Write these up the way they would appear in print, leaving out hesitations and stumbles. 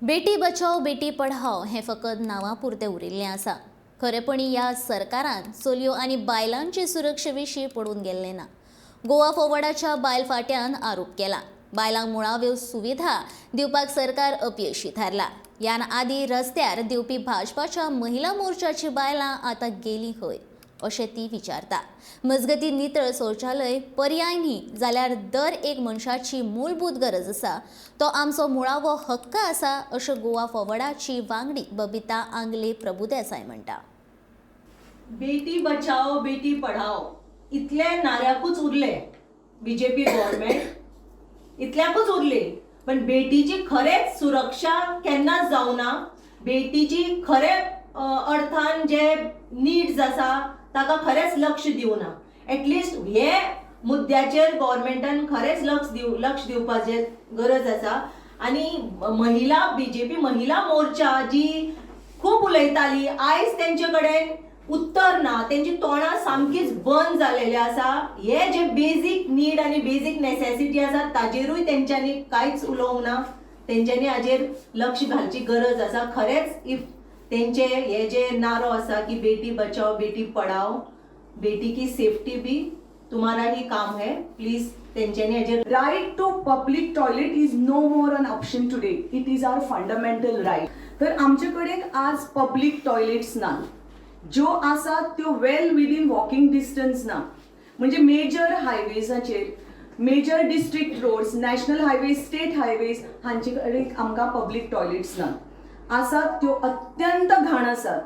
बेटी बचाओ बेटी पढाओ हें फकत नांवा पुरतें उरिल्लें आसा. खरेपणी ह्या सरकारान चलयो आनी बायलांचे सुरक्षे विशीं पडून गेल्लें ना. गोवा फॉवर्डाच्या बायल फांट्यान आरोप केला, बायलांक मुळाव्यो सुविधा दिवपाक सरकार अपयशी थारला. ह्यान आदी रस्त्यार देंवपी भाजपाच्या महिला मोर्चाची बायलां आतां गेलीं खंय, अशें ती विचारता. मजगतीं, नितळ शौचालय पर्याय न्ही जाल्यार दर एक मनशाची मूलभूत गरज आसा, तो आमचो मुळावो हक्क आसा, अशें गोवा फॉवर्डाची वांगडी बबिता आंगले प्रभुदेसाय म्हणटा. बेटी बचाओ बेटी पढाओ इतले नाऱ्याकूच उरले. बीजेपी गव्हर्मेंट इतल्याकूच उरली, पण बेटीची खरेंच सुरक्षा केन्नाच जावना. बेटीची खरे अर्थान जे निड्स आसा ताका खरेंच लक्ष दिवना. एटलिस्ट हे मुद्द्याचेर गव्हर्मेंटान खरेंच लक्ष दिवपाचें गरज आसा. आनी महिला बीजेपी महिला मोर्चा जी खूब उलयताली, आयज तेंचे कडेन उत्तर ना. तेंची तोंडां सामकीच बंद जालेली आसा. हे जे बेजीक नीड आनी बेजीक नेसेसिटी आसा, ताजेरूय तेंच्यांनी कांयच उलोवंक ना. तेंच्यांनी हाजेर लक्ष घालची गरज आसा. खरेंच if तेंचे हे जे नारो आसा की बेटी बचाओ बेटी पढाओ, बेटी की सेफ्टी भी तुम्हारा ही काम है, प्लीज तेंच्यांनी हाजेर Right to public toilet is no more an option today. It is our fundamental right. तर आमचे कडेन आज पब्लीक टॉयलेट्स ना. ज्यो आसात त्यो वेल विदीन वॉकिंग डिस्टन्स ना. म्हणजे major हायवेजाचेर, major district roads, national highways, state highways हांचे कडेन आमकां पब्लीक टॉयलेट्स ना. आसात त्यो अत्यंत घाण आसात.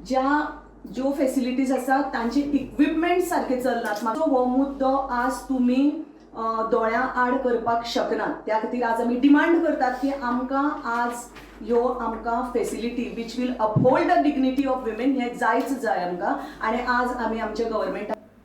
ज्यो फेसिलिटीज आसात तांचे इक्विपमेंट सारके चलनात. मातसो हो मुद्दो आज तुमी दोळ्यां आड करपाक शकनात. त्या खातीर आज आमी डिमांड करतात की आमकां आज ह्यो आमकां facility which will uphold the dignity of women हे जायच जाय आमकां. आनी आज आमी आमच्या गव्हर्मेंटा